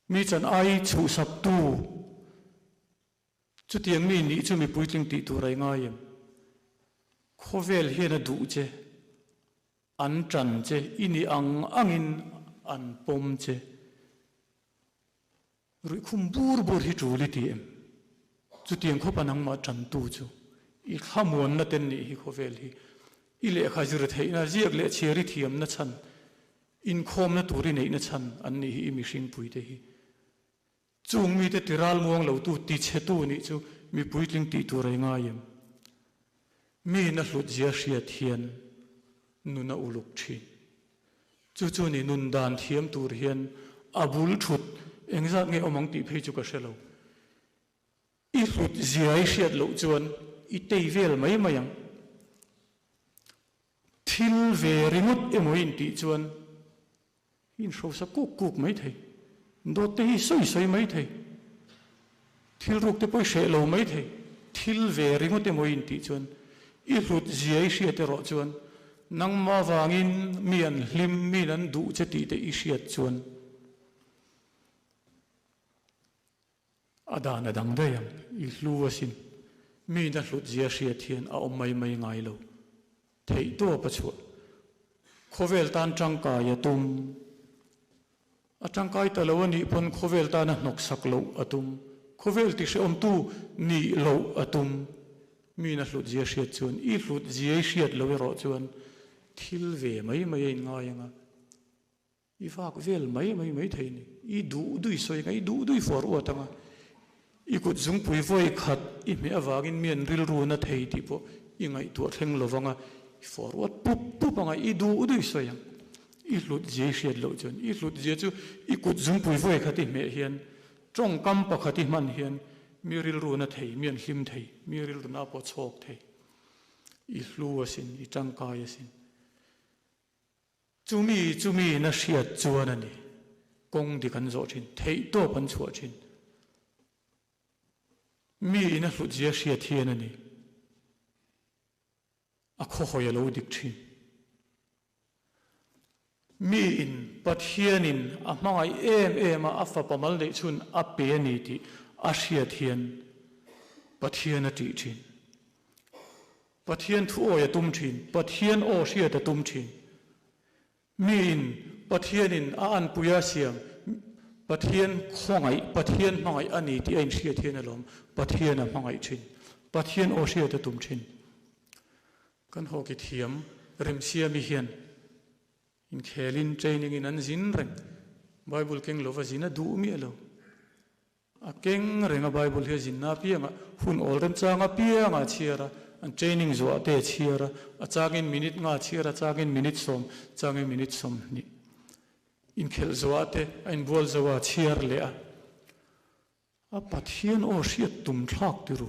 A: mi chan ai chhuhsaktu, Chutiang mi nih chu mi puitling tih tur a i ngai em? Khawvel hian a duh che, an tan che, i nih ang angin an pawm che. Ruihkhum bur bur hi tul i ti em? Chutiang khawpa nangmah tantu chu i thlamuanna ten nih hi khawvel hi. I lehkha zir theihna, ziak leh chhiar i thiamna chhan. Inkhawmna tur i neihna chhan an nih hi i mihringpuite hi. Chung mite tiral muang lotu tichhetu nih chu mi puitling tih tur a i ngai em? Mi na hlut zia hriat hian nun a uluk thin. Chu chu ni nun dan thiam tur hian a bul thut engzat nge awm ang tih phei chu ka hre lo. I hlut zia i hriat loh chuan i tei vel mai mai ang. Thil ve ringawt emaw i intih chuan i inhrosa kuk kuk mai thei. Dawt te hi i sawi sawi mai thei. Thil ruk te pawh i hreh lo mai thei. Thil ve ringawt emaw i intih chuan i hlut zia i hriat erawh chuan nangmah vangin mi an hlim, mi an duh che tih te i hriat chuan A dan a dang daih ang, i hlu asin. Mi na hlut zia hriat hian a awm mai mai ngai lo. Theih tawp a chhuah. Khawvel tan tangkai a tum. A tangkai ta lo a nih pawn khawvel tana hnawksak loh a tum. Khawvel ti hrehawmtu nih loh a tum. Mi na hlut zia hriat chuan, i hlut zia i hriat lo erawh chuan thil ve mai mai a inngai ang a. I vak vel mai mai mai thei ni. I duh dui sawi anga, i duh dui fuar uat anga, i kut zungpui vawi khat i hmeh avangin mi an rilru na thei tih pawh i ngaihtuah thleng lo vanga, i fuar uat pup pup anga, i duh dui sawi ang. I hlut zia i hriat loh chuan, i hlut zia chu i kut zungpui vawi khat i hmeh hian, tawngkam pakhat i hman hian mi rilru na thei, mi an hlim thei, mi rilru na pawh chhawk thei. I hlu asin, i tangkai asin. Chumi chumi na hriat chuan a ni. Kawng dik an zawh thin, theihtawp an chhuah thin. Mi in a hlutzia hriat hian a ni. A khawhawi a lo dik thin. Mi in Pathian in a hmangaih em em a, a fapa mal neih chhun a pe a ni tih a hriat hian Pathian a tih thin. Pathian thu awi a tum thin, Pathian aw hriat a tum thin. Miin Pathianin a anpui a siam, Pathian khawngaih, Pathian hmangaih a ni tih a inhriat hian alawm Pathian a hmangaih thin, Pathian aw hriat a tum thin. Kan hockey thiam Remsiami hian inkhelin training in an zin reng, Bible keng lova zin a duh miah lo. A keng reng a Bible hi a zinna apiangah hun awl remchang apiangah a chhiar a, an training zuah te a chhiar a, a changin minute nga a chhiar a, changin minute sawm, changin minute 20. Inkhelh zuah te a inbual zo a, a chhiar leh a. A Pathian aw hriat tum thlak ti ru.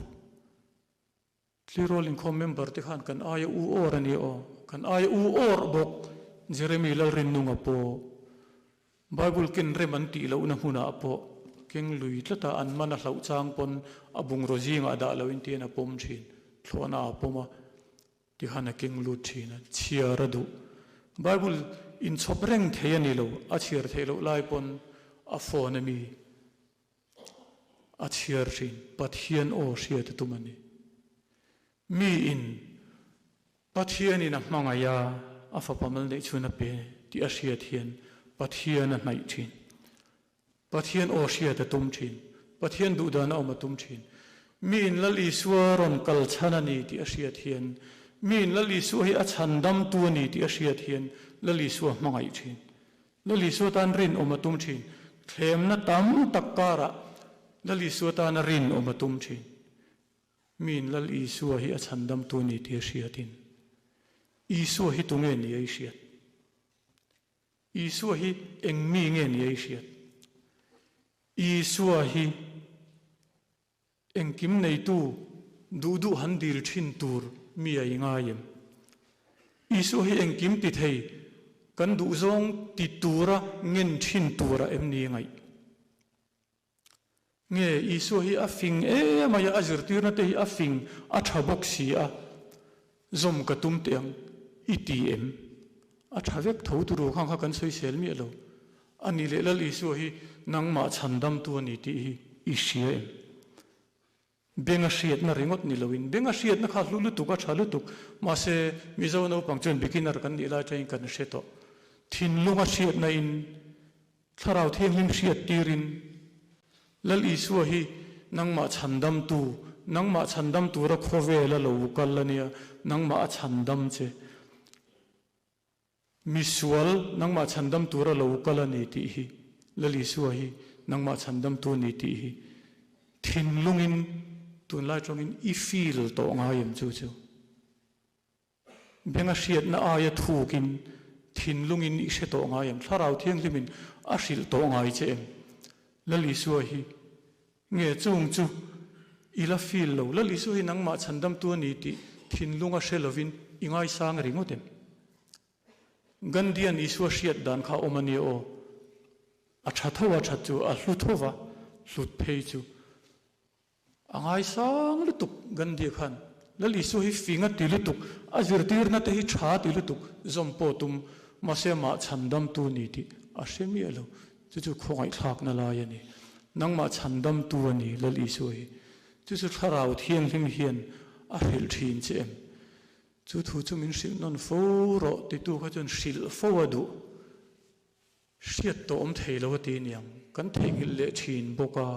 A: Tleirawl inkhawm member te khan kan aia u awr a ni aw, kan aia u awr bawk Jeremy Lalrinnunga pawh Bible ken rem an tih lohna hmunah pawh keng lui tlata an man a hlauh chang pawn a bungraw zingah dah loin tian a pawm thin, thlawhna a pawm a tikhan a keng lut thin a, chhiar a duh. Bible inchhawp reng thei a ni lo, a chhiar theih loh lai pawn a phone a mi. A chhiar thin, Pathian aw hriat a tum a ni. Miin Pathianin a hmangaih a, a fapa mal neih chhun a pe tih a hriat hian Pathian a hnaih thin. Pathian aw hriat a tum thin. Pathian duhdan a awm a tum thin. Miin Lal Isua rawn kal chhan a ni tih a hriat hian, miin Lal Isua hi a chhandamtu a ni tih a hriat hian Lal Isua hmangaih thin. Lal Isua tan rinawm a tum thin. Thlemna tam tak karah Lal Isua tana rinawm a tum thin. Miin Lal Isua hi a chhandamtu ni tih a hriatin, Isua hi tunge ni a i hriat? Isua hi eng mi nge ni a i hriat? Isua hi Engkim neitu duh duh han dil thin tur mi a i ngai em? Isua hi engkim ti thei kan duh zawng ti tura ngen thin tura em ni ngaih? Nge Isua hi a fing em mai a, a zirtirna te hi a fing a tha bawk si a, zawm ka tum teh ang i ti em? A tha vek tho turu khang kha kan sawisel miah lo. A nih leh Lal Isua hi nangmah chhandamtu a ni tih hi i hria em? Beng a hriatna ringawt ni loin, beng a hriatna kha hlu lutuk, a tha lutuk. Mahse, Mizo naupang chuan beginner kan nih lai atangin kan hre tawh. Thinlung a hriatna in, Thlarau Thianghlim hriat tirin, Lal Isua hi nangmah chhandamtu, nangmah chhandam tura khawvel a lo kal a nia, nangmah a chhandam che. Misual nangmah chhandam tura lo kal a ni tih hi, Lal Isua hi nangmah chhandamtu a ni tih hi thinlungin tunlai tawngin i feel tawh ngai em chu chu? Benga hriatna aia thukin thinlungin i hre tawh ngai em? Thlarau Thianghlimin a hrilh tawh ngai che em? Lal Isua hi nge chung chu i la feel lo? Lal Isua hi nangmah chhandamtu a ni tih thinlunga hre lovin i ngaisang ringawt em? Gandhian Isua hriat dan kha awm a nia aw. A tha tho a that chu a hlu tho va, hlut phei chu a ngaisang lutuk Gandhi khan. Lal Isua hi fing a ti lutuk, a zirtirna te hi tha ti lutuk, zawm pawh tum mahse amah chhandamtu ni tih a hre miah lo. Chu chu khawngaihthlakna lai a ni. Nangmah chhandamtu a ni Lal Isua hi. Chu chu Thlarau Thianghlim hian a hrilh thin che em? Chu thu chu min hrilh nawn fo rawh titu kha chuan hrilh fo a duh. Hriat tawh awm thei lo a ti niang, kan theihnghilh leh thin bawk a.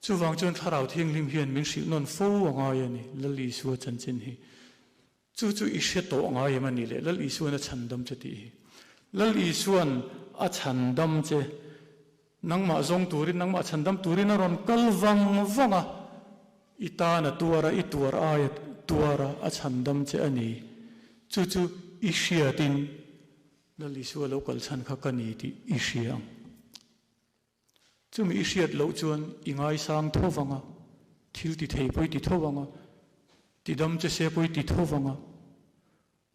A: Chuvang chuan Thlarau Thianghlim hian min hrilh nawn fo a ngai a ni, Lal Isua chanchin hi. Chu chu i hre tawh ngai em a ni le, Lal Isuan a chhandam che tih hi. Lal Isuan a chhandam che, nangmah zawng turin, nangmah chhandam turin a rawn kal vang vang a, i tan a tuar a, i tuar aia tuar a, a chhandam che a ni. Chu chu i hriatin Lal Isua lo kal chhan kha ka ni tih i hria ang. Chumi i hriat loh chuan i ngaisang tho vang a, thil ti thei pawh i ti tho vang a, ti dam che se pawh i ti tho vang a,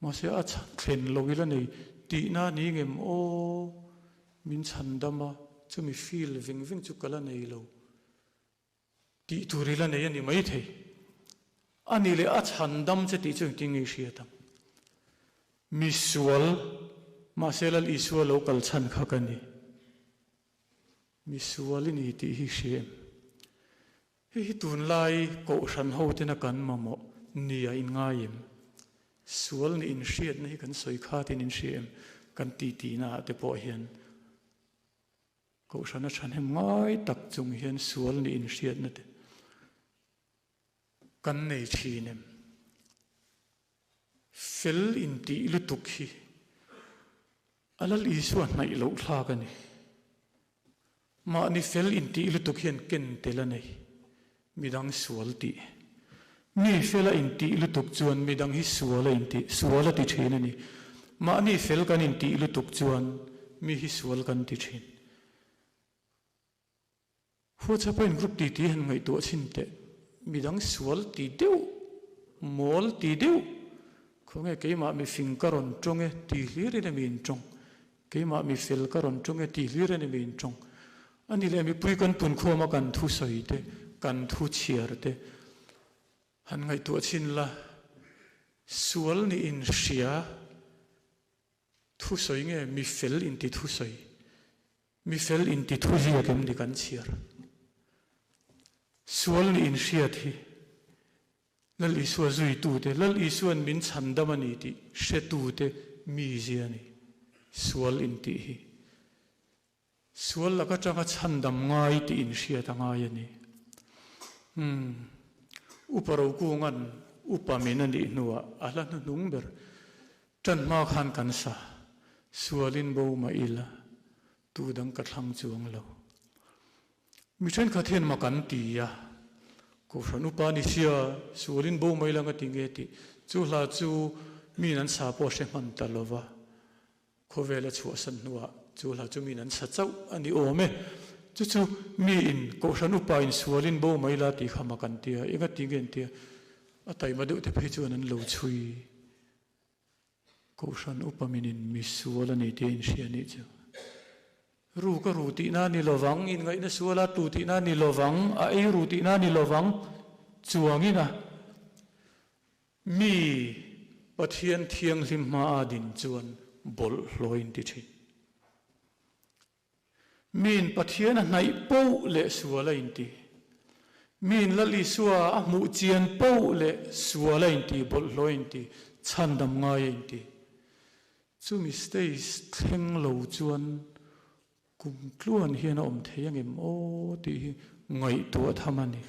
A: mahse a thlen lo ila nei tihna ni ngem aw, min chhan dam a, chumi feel ving ving chu ka la nei lo tih tur ila nei a ni maithei. A ni leh a chhan dam che tih chu engtin nge i hriat ang? Misual, mahse Lal Isua lo kal chhan kha ka ni. Misual i ni tih hi hria em? Hei hi tunlai kohhran ho tena kan mamawh nia in ngai em? Sual nih inhriatna hi kan sawi khatin in hria em? Kan titi naah te pawh hian kohhran a thahnem ngai tak chung hian sual nih inhriatna te kan nei thin em? Fel intih lutuk hi a Lal Isua hnaih loh thlak a ni. Mahni fel intih lutuk hian ken tel a nei. Midang sual tih. Mi fela intih lutuk chuan midang hi sual a intih, sual a ti thin a ni. Mahni fel kan intih lutuk chuan mi hi sual kan ti thin. WhatsApp a in group titi han ngaihtuah chhin teh. Midang sual ti deuh, mawl ti deuh, khawnge keimah mi fing ka rawn tawng e ti hlir in emi in tawng, keimah mi fel ka rawn tawng e ti hlir in emi in tawng. Ani leh mipui kan punkhawm a kan thu sawi te, kan thu chhiar te han ngaihtuah chhin la, sual nih in hria Thusawi nge mi fel inti thusawi? Mi fel inti thu ziak em ni kan chhiar? Sual nih inhriat hi Lal Isua zuitute, Lal Isua'n min chhandam a ni tih hretute mizia a ni. Sual intih hi sual lak atanga chhandam ngai tih inhriat a ngai a ni. Umm, Upa Rokunga'n upa min a nih hnuah a hla hnuhnung ber Ṭan hma khan kan sa, sualin bo mah ila, tu dang ka thlang chuang lo. Mi ṭhenkhat hian ma kan ti a, Kohhran upa ni sia, sualin bo mah ila nga ti nge tih chu hla chu miin an sa pawh a hre hman ta lo va. Khawvel a chhuahsan hnuah chu hla chu miin an sa chauh a ni awm e. Chu chu miin Kohhran upa in sualin bo mah ila tih kha ma kan ti a, enga ti nge an ti a, a taima deuh te phei chuan an lo chhui. Kohhran upa minin mi sual a ni tih a inhria nih chu. Ru ka ru tihna a ni lovang, inngaihna suala tlu tihna a ni lovang, a ei ru tihna a ni lovang, chuangin a mi Pathian thianghlim hmaa din chuan bawlhhlawh in ti thin. Miin Pathian a hnaih poh leh sual a inti. Miin Lal Isua a hmuh chian poh leh sual a inti, bawlhhlawh a inti, chhandam ngai a inti. Chumi stage thleng lo chuan kum tluan hian a awm thei angem aw tih hi ngaihtuah tham a ni.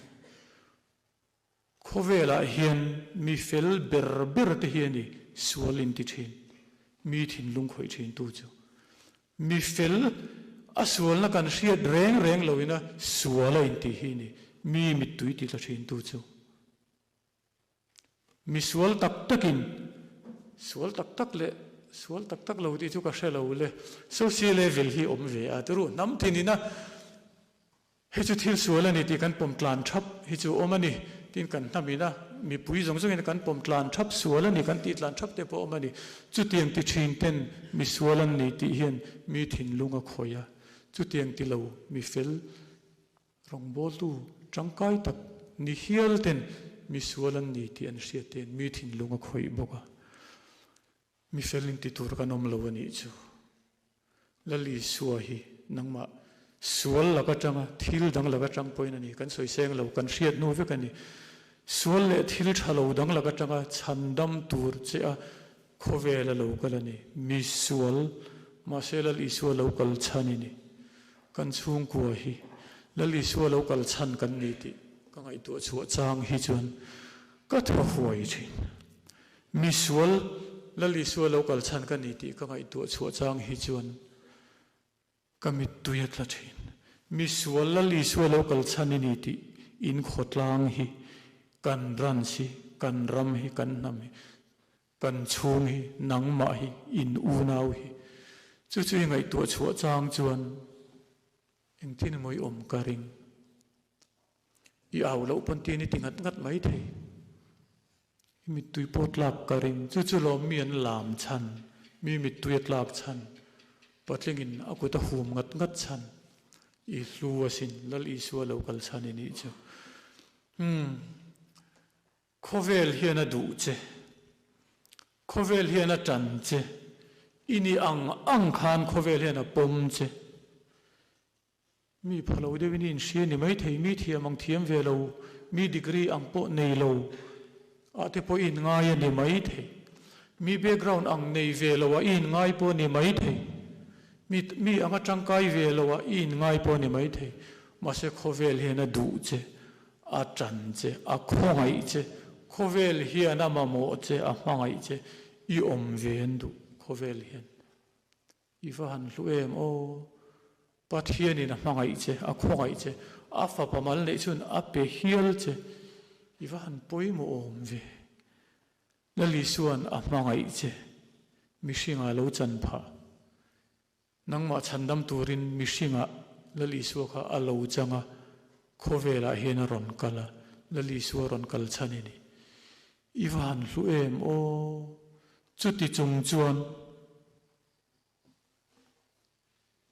A: Khawvelah hian mi fel ber ber te hi a ni sual inti thin. Mi thinlung khawih thintu chu mi fel, a sualna kan hriat reng reng loin a sual a intih hi ni. Mi mittui ti tla thintu chu mi sual tak takin sual tak tak leh sual tak tak lo tih chu ka hre lo le. Social level hi awm ve a tiru hnam thin ina Hei chu thil sual a ni tih kan pawm tlan thap hi chu awm a ni. Tin, kan hnamina mipui zawng zawngin kan pawm tlan thap sual a ni kan tih tlan thap te pawh awm a ni. Chutiang ti thin ten mi sual an ni tih hian mi thinlung a khawih a. Chutiang ti lo mi fel rawngbawltu tangkai tak ni hial ten mi sual an ni tih an hriat te hian mi thinlung a khawih bawk a. Mi fel in ti tur kan awm lo a nih chu. Lal Isua hi nangmah sual lak atanga thil dang lak atang pawhin a ni, kan sawi seng lo, kan hriat hnu vek a ni. Sual leh thil tha lo dang lak atanga chhandam tur che a khawvel a lo kal a ni. Mi sual, mahse Lal Isua lo kal chhan i ni. Kan chhungkua hi Lal Isua lo kal chhan kan ni tih ka ngaihtuah chhuah chang hi chuan ka thaw huai thin. Mi sual Lal Isua lo kal chhan ka ni tih ka ngaihtuah chhuah chang hi chuan ka mittui a tla thin. Mi sual Lal Isua lo kal chhan i ni tih in khawtlang hi, kan ranch hi, kan ram hi, kan hnam hi, kan chhung hi, nangmah hi, in unau hi. Chu chu i ngaihtuah chhuah chang chuan engtin emaw i awm ka ring. I au loh pawn tin i ti ngat ngat mai thei. I mittui pawh tlak ka ring. Chu chu lawm mi an lam chhan, mi mittui a tlak chhan, patlingin a kut a hum ngat ngat chhan, i hlu asin, Lal Isua lo kal chhan i nih chu. Umm. Khawvel hian a duh che. Khawvel hian a tan che. I nih ang ang khan khawvel hian a pawm che. Mi pha lo deuhin i inhria ni maithei, mi thiam ang thiam ve lo, mi degree ang pawh nei lo ah te pawh i inngai a ni maithei. Mi background ang nei ve lo ah i inngai pawh a ni maithei. Mi mi anga tangkai ve lo ah i inngai pawh a ni maithei. Mahse khawvel hian a duh che, a tan che, a khawngaih che, khawvel hian a mamawh che, a hmangaih che, i awm ve an duh khawvel hian. I va han hlu em aw! Pathianin a hmangaih che, a khawngaih che, a fapa mal neih chuan a pe hial che. I va han pawimawh awm ve! Lal Isua'n a hmangaih che, mihringah lo chan phah. Nangmah chhandam turin mihringah Lal Isua kha a lo chang a, khawvelah hian a rawn kal a, Lal Isua rawn kal chhan i ni. I va han hlu em aw! Chuti chung chuan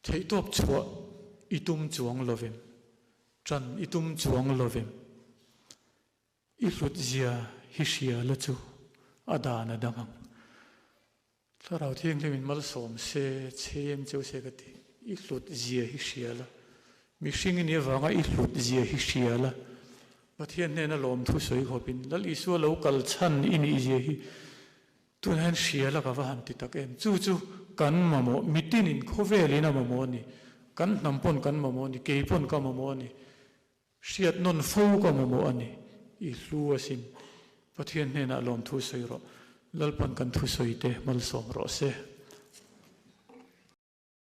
A: theihtawp chhuah i tum chuang lovem, ṭan i tum chuang lovem. I hlutzia hi hria la chu a dan a dang ang. Thlarau Thianghlimin malsawm se, chhem cheu se ka ti. I hlutzia hi hria la. Mihring i nih avanga i hlutzia hi hria la. Pathian hnena lawmthu sawi khawpin Lal Isua lo kal chhan i nihzia hi Tunah hian hria la ka va han ti tak em? Chu chu kan mamawh, mitinin khawvelin a mamawh a ni. Kan hnam pawn kan mamawh a ni, kei pawn ka mamawh a ni, hriat nawn fo ka mamawh a ni. I hlu asin. Pathian hnenah lawmthu sawi rawh. Lalpan kan thusawi te malsawm rawh se.